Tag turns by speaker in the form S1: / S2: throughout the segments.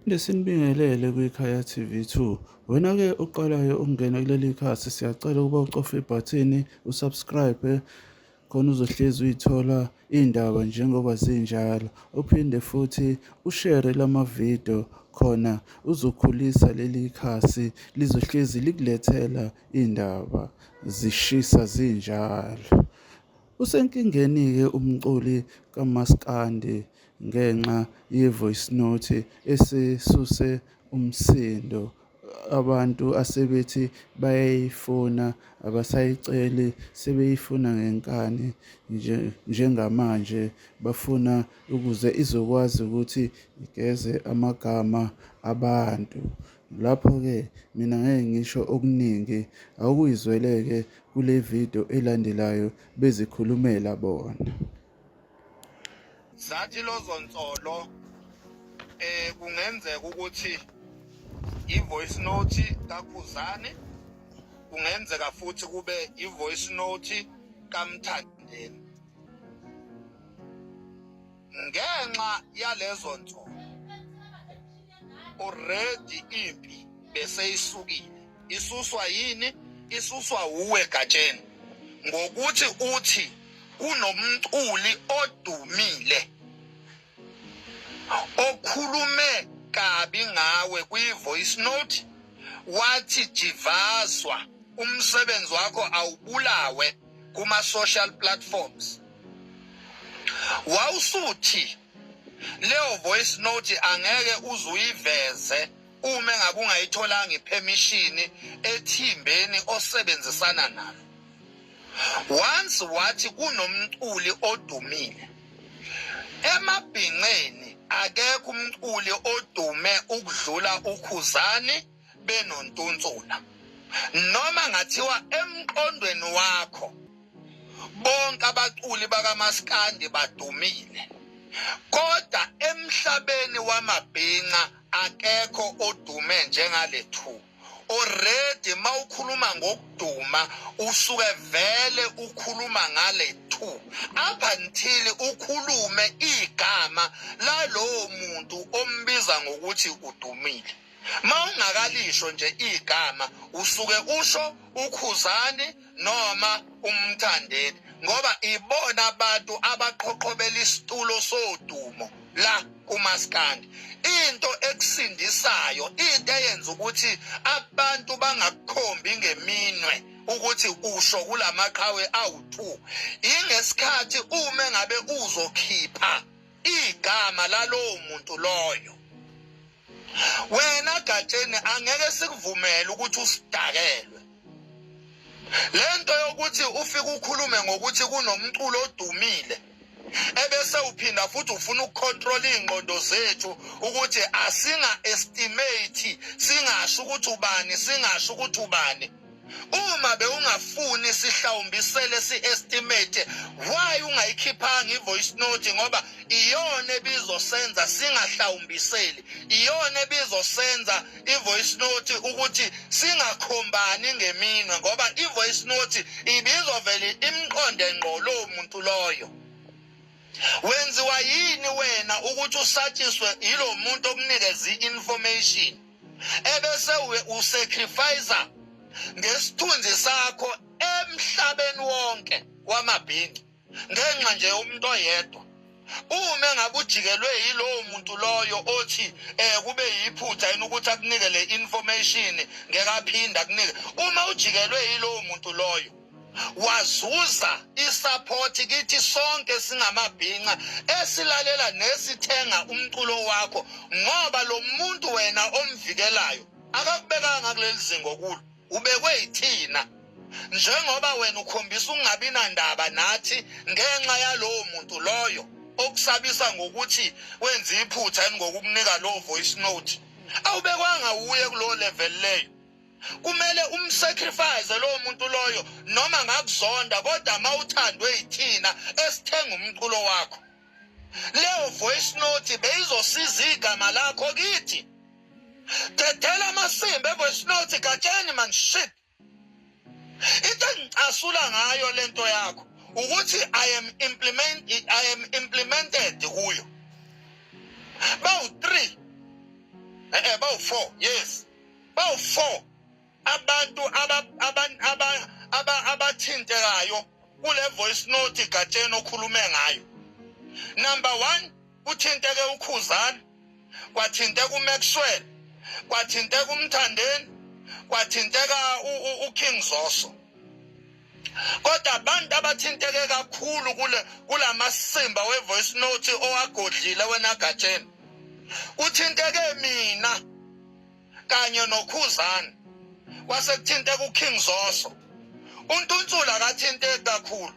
S1: Siphinde sinibingelele kwiKhaya TV 2. Wena-ke oqalayo ukungena kuleli khasi siyacela ukuba ucofe ibhathini usubscribe khona uzohlezi uyithola iy'ndaba njengoba zinjalo. Uphinde futhi ushere lama-video khona uzokhulisa leli khasi lizohlezi likulethela iy'ndaba zishisa zinjalo. Usenkingeni-ke umculi kaMaskandi ngenxa ye-voice note esisuse umsindo abantu asebethi bayayifuna abasayiceli sebeyifuna ngenkani njengamanje bafuna ukuze izokwazi ukuthi igeze amagama abantu. Lapho-ke mina ngeke ngisho okuningi awukuyizwele-ke kule video elandelayo bezikhulumela bona.
S2: Sathi lozonsolo kungenzeka ukuthi i-voice note kaKhuzani, kungenzeka futhi kube i-voice note kaMthandeni. Ngenxa yalezo nsolo already impi beseyisukile. Isuswa yini? Isuswa wuwe Gatsheni ngokuthi uthi kunomculi odumile okhulume kabi ngawe kwi-voice note, wathi jivazwa umsebenzi wakho awubulawe kuma-social platforms. Wawusuthi leyo voice note angeke uze uyiveze uma engabe ungayitholanga ipermission ethimbeni osebenzisana nalo. Once wathi kunomculi odumile emabhinqeni, akekho umculi odume ukudlula uKhuzani benoNtunsula. Noma ngathiwa emqondweni wakho bonke abaculi bakamaskandi badumile, kodwa emhlabeni wamabhinca akekho odume njengale two. Already mawukhuluma ngokuduma usuke vele ukhuluma ngale two up until ukhulume igama lalowo muntu ombiza ngokuthi udumile. Mawungakalisho nje igama usuke usho uKhuzani noma uMthandeni, ngoba ibona abantu abaqhoqhobela isitulo sodumo la kumaskandi. Into ekusindisayo, into eyenza ukuthi abantu bangakukhombi ngeminwe ukuthi usho kulamaqhawe awu-2, ingesikhathi uma ngabe uzokhipha igama lalowo muntu loyo. Wena Gatsheni angeke sikuvumele ukuthi usidakelwe. Lento yokuthi ufike ukhulume ngokuthi kunomculo odumile ebese uphinda futhi ufuna ukucontrol iy'ngqondo zethu ukuthi asinga estimate, singasho ukuthi ubani, singasho ukuthi ubani. Uma bewungafuni sihlawumbisele si-estimate, why ungayikhiphanga i-voice note? Ngoba iyona ebizosenza singahlawumbiseli, iyona ebizosenza i-voice note ukuthi singakhombani ngeminwe, ngoba i-voice note ibizovele imqonde ngqo lowo muntu loyo. Wenziwa yini wena ukuthi usatshiswe yilo muntu okunikeza i-information ebese usacrifice ngesithunzi sakho emhlabeni wonke wamabhinci ngenxa nje yomuntu oyedwa? Uma engabe ujikelwe yilowo muntu loyo othi kube yiphutha yini ukuthi akunike le information, ngeke aphinde akunike. Uma ujikelwe yilowo muntu loyo wazuza isupport kithi sonke singamabhinca esilalela nesithenga umculo wakho, ngoba lo muntu wena omvikelayo akakubekanga kuleli zinga okulo, ubekwe yithina. Njengoba wena ukhombisa ukungabi nandaba nathi ngenxa yalowo muntu loyo okusabisa ngokuthi wenza iphutha yini ngokukunika lowo voice note, awubekwanga wuye kulowo level leyo. Kumele umsacrifice lowo muntu loyo noma ngakuzonda, kodwa mawuthandwe yithina esithenga umculo wakho, leyo voice note beyizosiza igama lakho kithi. Dedela amasimba evoice note Gatsheni, man, shit. Into engicasula ngayo lento yakho ukuthi I am implemented kuyo bawu 3. Bawu-4, yes, bawu-4 abantu abathintekayo kule voice note, Gatsheni, okhulume ngayo. Number 1, kuthinteke uKhuzani, kwathinteka uMaxwell, kwathinteka uMthandeni, kwathinteka uKing Zoso. Kodwa abantu abathinteke kakhulu kulamasimba we-voice note owagodlile wena Gatsheni, kuthinteke mina kanye noKhuzani, kwase kuthinteka uKing Zoso. UNtuntsula akathinteki kakhulu.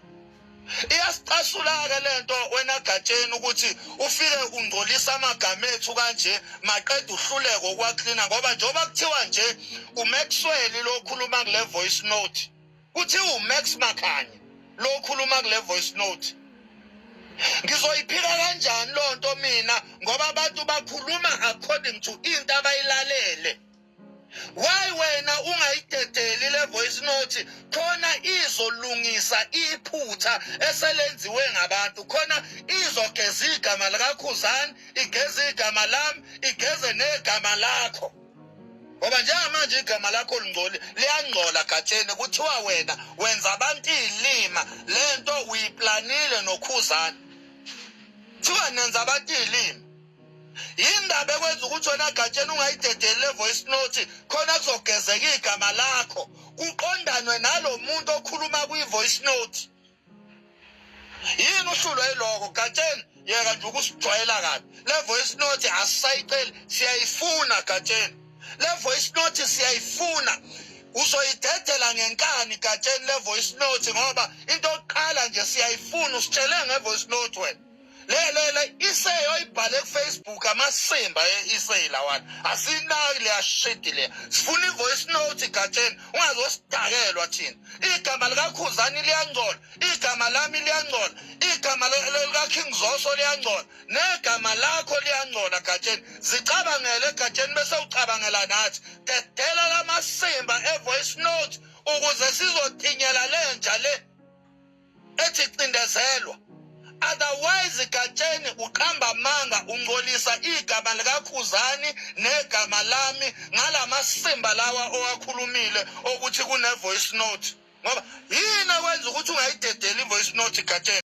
S2: Iyasicasula-ke lento wena Gatsheni, ukuthi ufike ungcolisa amagama ethu kanje, maqeda uhluleke ukwaklina, ngoba njengoba kuthiwa nje uMaxwell lo okhuluma kule voice note, kuthiwa uMax Makhanya lo okhuluma kule voice note. Ngizoyiphika kanjani loo nto mina, ngoba abantu bakhuluma according to into abayilalele? Why wena ungayidedeli le voice note, khona izolungisa iphutha eselenziwe ngabantu, khona izogeza igama likaKhuzani, igeze igama lami, igeze negama lakho? Ngoba njengamanje igama lakho lingcoli, liyangcola, Gatsheni. Kuthiwa wena wenza abantu iy'lima. Le nto uyiplanile noKhuzani, kuthiwa nenza abantu iy'lima. Yindaba ekwenza ukuthi wena Gatsheni ungayidedeli le voice note, khona kuzogezeka igama lakho, kuqondanwe nalo muntu okhuluma kwi-voice note? Yini uhlulwa yiloko, Gatsheni? Yeka nje ukusijwayela kabi. Le voice note asisayiceli, siyayifuna, Gatsheni. Le voice note siyayifuna. Uzoyidedela ngenkani, Gatsheni, le voice note, ngoba into yokuqala nje siyayifuna. Usitshele nge-voice note wena. Le essay oyibhale ku-Facebook, amasimba e-essay lawana, asinaki leya shit leya. Sifuna i-voice note, Gatsheni, ungazosidakelwa thina. Igama likaKhuzani liyangcola, igama lami liyangcola, igama likaKing Zoso liyangcola, negama lakho liyangcola, Gatsheni. Zicabangele, Gatsheni, bese ucabangela nathi. Dedela lamasimba e-voice note ukuze sizotinyela lenja le ethi cindezelwa. Otherwise, Gatsheni, uqamba amanga, ungcolisa igama likaKhuzani negama lami ngalamasimba lawa owakhulumile okuthi kune voice note. Ngoba yini ekwenza ukuthi ungayidedeli i-voice note, Gatsheni?